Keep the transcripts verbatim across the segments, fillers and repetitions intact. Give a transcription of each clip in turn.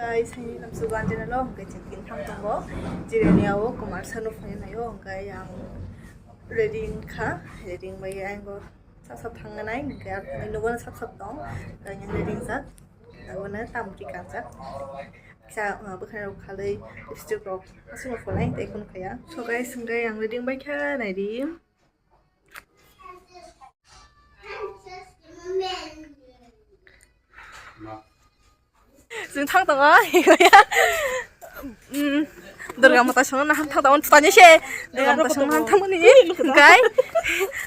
Guys, haini namsuk anjana lo, hwnkhe chwng tini thang tongo. Jirani o Kumar Sanu phai naio, hwnkhe ang ready wngkha, ready wngbai ang bo sap sap thangna nai, hwnkhe ang thangwi nukgo sap sap tong, hwnkhe ang ready wngjak, abono tamni kanjak. Kisa, uh, bwkhani rok khalwi lipstick rok aswk no phunai tei khunu khaya. So guys, hwnkhe ang ready wngbai kha, naidi. Chwng thang tongo, mm, Durga Mata songno naham thang tongo, tani se Durga Mata songno naham thangmani, hwnkhe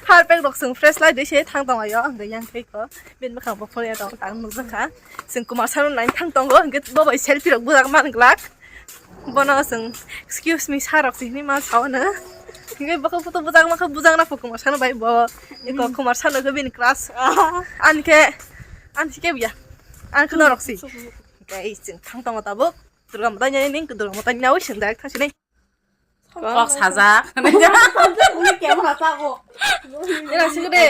harpek rok chwng fresh lai dwi se thang tongo yo, hwnkhe yang thai ko bini bwkhang bo phone ya tongo, tang nukjakha. Chwng Kumar Sanu naina thang tongo, hwnkhe bo bai selfie rok bujak man glak. Bono chwng, "Excuse me, sir," rok hinwi ma sao no. Hwnkhe bokhe photo bujak ma khe bujak na pho Kumar Sanu bai bo. Eko Kumar Sanu khe bini crush. Ani khe, ani khe ya. Ani khe norok si. Hwnkhe chwng thang tongo tabuk. Durga Mata ni ning, Durga Mata ni nawi chwng direct thang sini. Kok sajak. Ina sing de.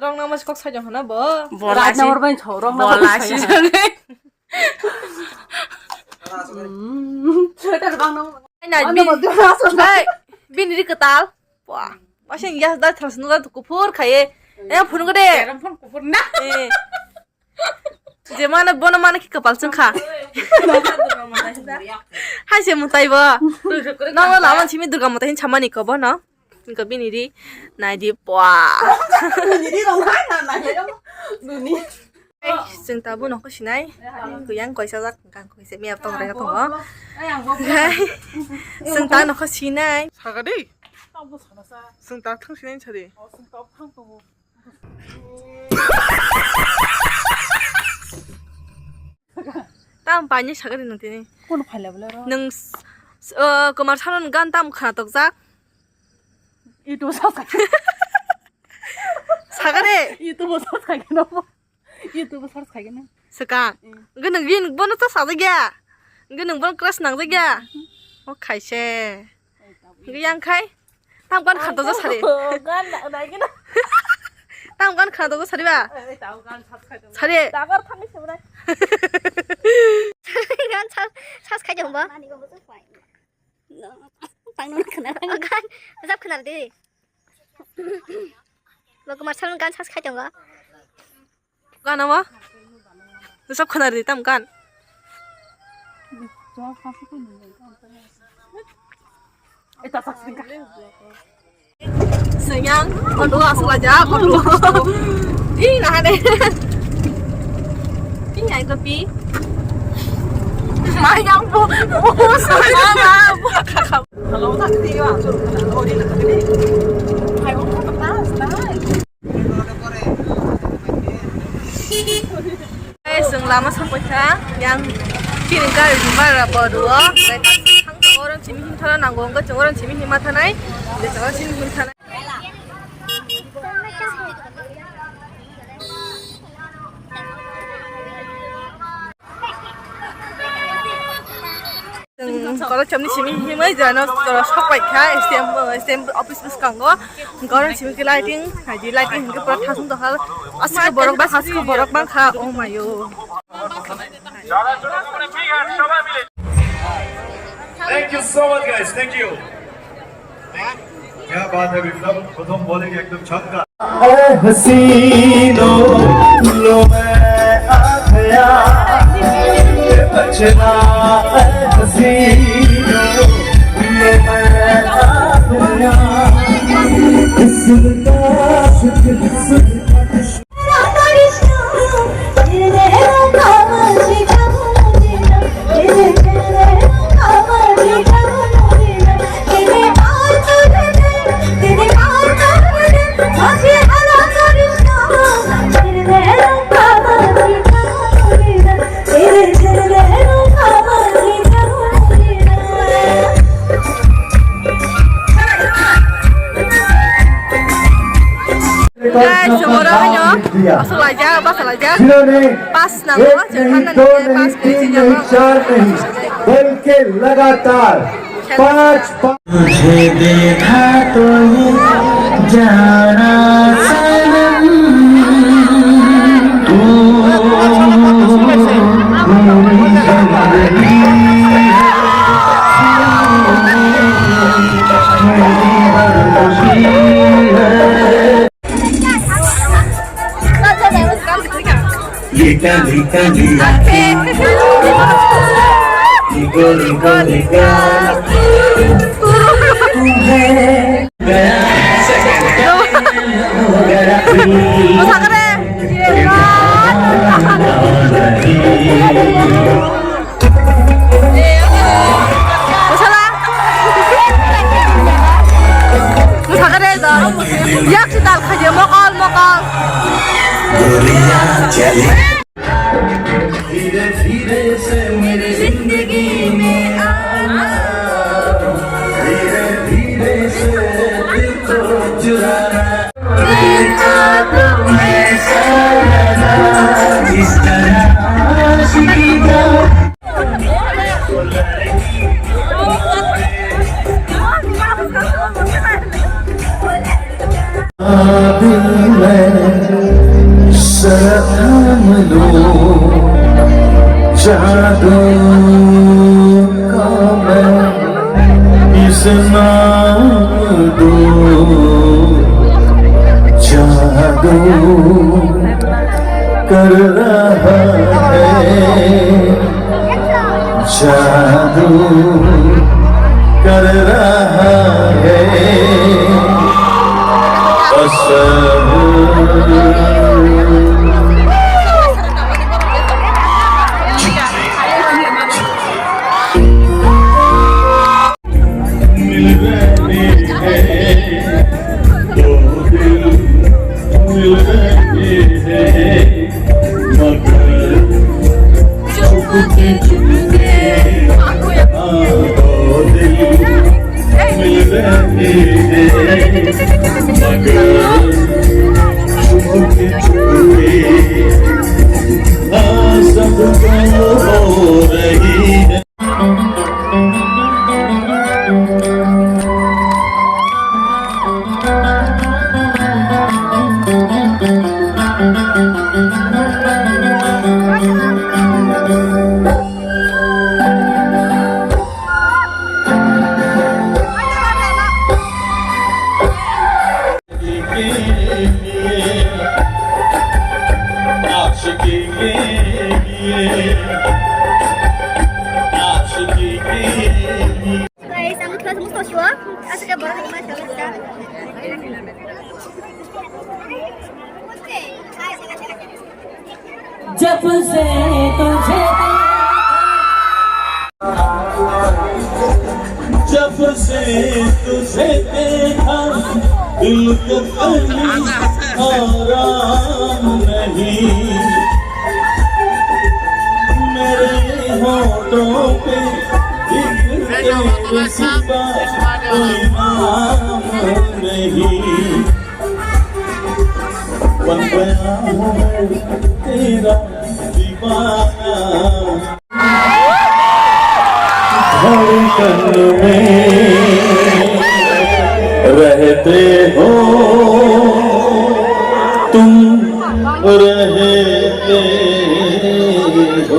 Rong nangma kok sajak hana bo. Bola si. Rajnamar bai chho, rong nangma kok sajak. Bola si. Sweater bang nang. Ai, nai, bini ri kwtal. Wah. Masih ya, dah terus nunggu tuh kupur kayak. Ya, phunuk de. Phone kupur na. Eh. Je mana bono mana ki kapal chungkha. Hai se mutai bo. Nang laman simi Durga Mata hin chamani ko bono. Ko bini ri nai di pwa. Bini ri rong hai na nai le. Bini. Chwng tabuk nokho sinai. Kuyang koisa jak, kang koisa miya tong rega tongo. Chwng ta nokho sinai. Saga di. Chwng ta thang sinai sari. Tam paini saga di nang tini. Kono phaila bwle ro. Nang s-, s-, uh, Kumar Sanu ni gan tam khana tokjak. YouTube subscribe. Saga de. YouTube subscribe no. YouTube search khai gana. Swkang. Mm. Gwnang gin bono to sajagya. Gwnang bono crush nangjagya. O khaise. Yang khai. Tam gan khanto jo sari. Gan nai gana. Tam gan khanto jo sari ba. Tam gan search khai. Sari. Dagar thangni sebrai. Gan search khai jong ba. Tang nung khana. Gan. Jap khana de. Bo Kumar Sanu gan search khai jong ba. Gana ma? Sab khana ri tam gan. Senyang, kondo asal aja, kondo. Ih, nah deh. Ih, yang kopi. Mayang bu, bu, sama, bu, kakak. Kalau tak sih, wah, suruh kena lori nak kena. Hai, oh, kertas, nah. Guys, chwng lama sokphaikha, yang chini gari bara bo rwo, tei oron simi himthana nango, wngkha chwng oron simi himma thanai, chwng oron simi himthanai. Chwng korokchomni simi himwi jora no jora sok pai kha S D M, S D M office bwskango. Korok simi khe lighting, haidi lighting hinkhe pura thasung tongkha. Aswk borok ba aswk borok bang kha, oh mayo. Thank you so much, guys. Thank you. क्या बात है विक्रम, प्रथम बॉलिंग एकदम छक्का। ए हसीनो, लो मैं आ गया, ये बचना, ए हसीनो, लो मैं आ गया। हुस्न का शुक्र, हुस्न का शुक्र। Guys, chwng oro haino bachalaijak, bachalaijak. Pass nango, chwng hannani khe pass khe sijak. चार नहीं, बल्कि लगातार पाँच, पाँच। तुझे देखा तो ये जाना सनम, तू काली काली आंखें, गोरी गोरी गाल, तुम्हें Mosala. Mosakare do. Yak si dal khaje mokol mokol. धीरे धीरे से मेरी जिंदगी में आना, धीरे धीरे से दिल को चुराना। दिल में सलाम लो, जादू का मैं इस नाम दो, जादू कर रहा है, जादू कर रहा है असर। मिल रहे हैं दो दिल, मिल रहे हैं मगर छुपके छुपके, हाँ, दो दिल मिल रहे हैं मगर छुपके छुपके, हाँ, सबको हो रही है। Guys, ang close mo sa siya. Asa ka ba? जब से तुझे जब से तुझे देखा, दिल को कहीं आराम नहीं। मेरे होठों पे एक तेरे सिवा कोई नाम नहीं। बन गया हूँ मैं तेरा दीवाना। धड़कन में रहते हो तुम, रहते हो।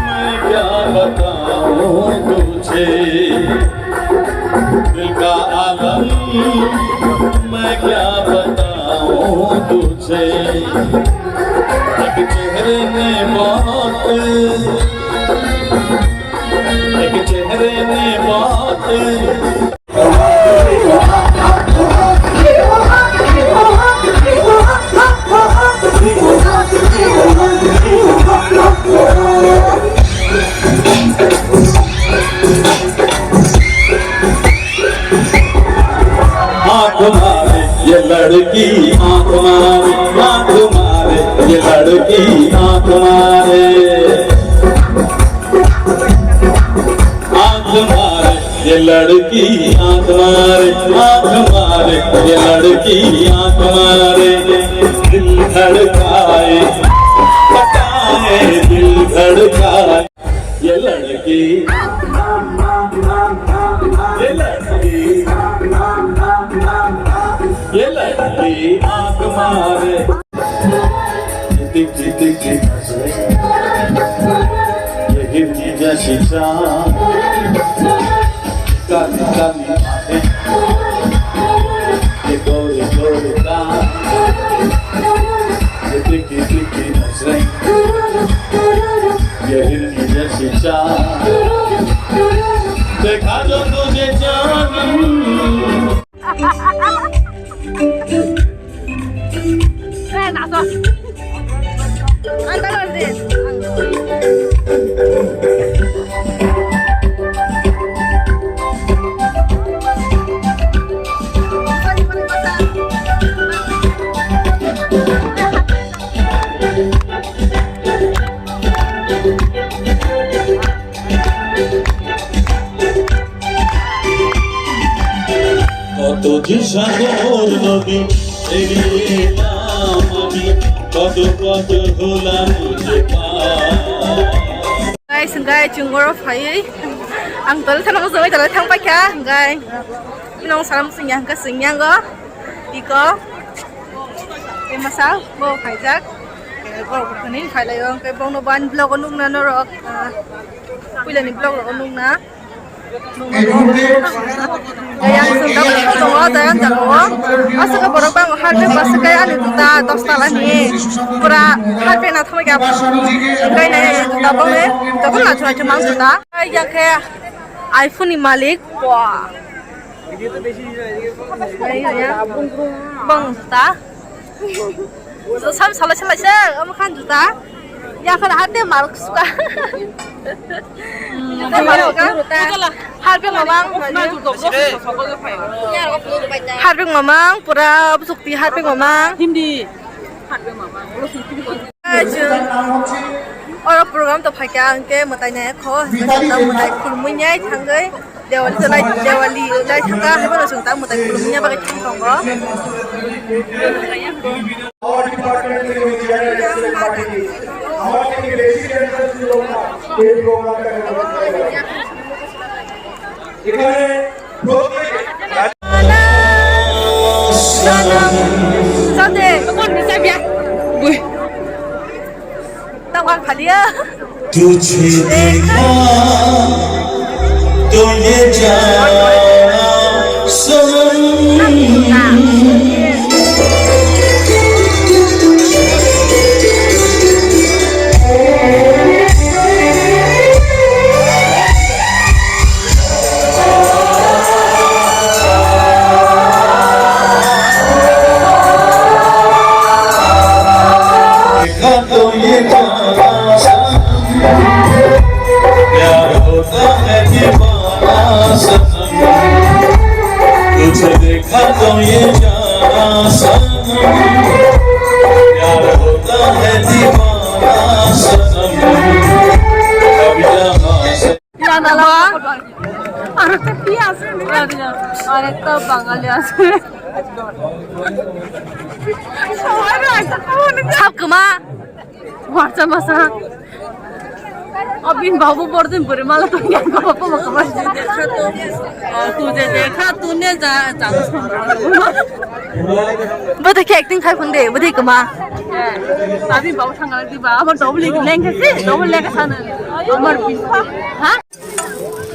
मैं क्या बताऊं तुझे, दिल का आलम, मैं क्या बताऊं तुझे। एक चेहरे ने बात, एक चेहरे ने बात। आंख मारे ये लड़की, आंख मारे, आंख मारे ये लड़की, आंख मारे। आंख मारे ये लड़की, आंख मारे, आंख मारे ये लड़की, आंख मारे। दिल धड़काए, बताए दिल धड़काए। लड़की, ये लड़की, ये लड़की आंख मारे। ये तिखी तिखी नजरें, ये हिरनी जैसी चाल, काली काली आंखें, ये गोरे गोरे गाल, ये तिखी तिखी नजरें, ये हिरनी जैसी चाल, देखा जो तुझे जानम। কত যে সাগর নদী এড়িয়ে এলাম আমি, কত পথ ভুলাম যে পার। Guys, hingkai chwng oro phaiwi ang tole thangna muchungwi tole thang paikha, hingkai bini sal muchungya hingkha chwng yango iko. Tei masa bo khaijak. Borok bwkhani phailaio, hwnkhe bono ban vlog o nukna norok, ah, puilani vlog rok o nukna. Tei ang chwng tabuk tongo, tei ang jagao aswk borok bang harjak aswk khe ani juta dos tala ni pura harjak na thangwi kha. Hwnkhe nai juta bangwi tokon naithok naithok mang juta. Yang khe iPhone ni malik. Wah. Bang juta. Sam salai salai se, omo khan juta. Ya khan hate mal suka. Hate mal suka. Harpeng mamang. Harpeng mamang, pura busuk ti harpeng mamang. Hindi. Oro program to phaikha hwnkhe mwtai nai kho, hwnkhe mwtai khulumui nai thangwi Dewali to nai, Dewali nai thangkha, haiphano chwng ta mwtai khulumui nai bagwi thang tongo. Our department will be there at seven thirty. আমার থেকে বেশি ক্যান্সার ছিল না এই প্রোগ্রামটা। এখানে প্রতি तुझे देखा तो ये जाना सनम। देखा तो ये जाना सनम, प्यार होता है दीवाना सनम। तुझे देखा तो ये जाना सनम, प्यार होता है दीवाना सनम। अब यहाँ से Arekta Bangali ase. Sab kwma. Warsa masa. Abin babu bordin buri mala to yan ko babu maka bas. Dekha to, tujhe dekha tune ja, ja. Bwtwi khe acting khai phang de, bwtwi kwma. Abin babu thangala diba, amar double lengkha se, double lengkha sana. Amar bin. Ha?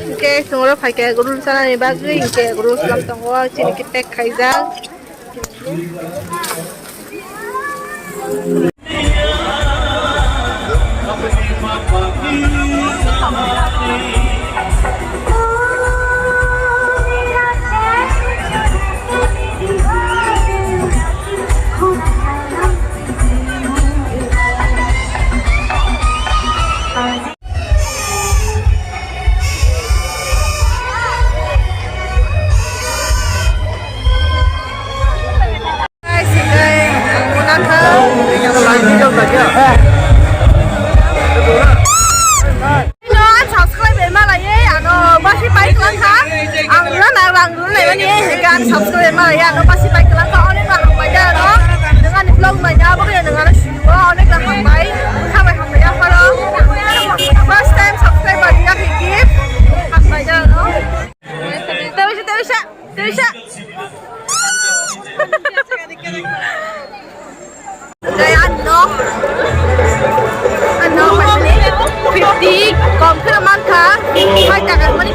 Hingke chwng oro phaikha egg roll chanani bagwi, hingke egg roll chwlam tongo, chini khe pack khaijak. Ang subscribe bai malaiye, ano basi pai kwlangkha. Ang rana rang rwlaimani, hingke ang subscribe bai malaiye, ano basi pai kwlangkha. Onek rang pai da, ano nang ani vlog naina, abo khe nang ano siwo, onek rang pai, kha bai hambai apharo. First time subscribe bai Ano fifty kom kheno mankha, pai taka mani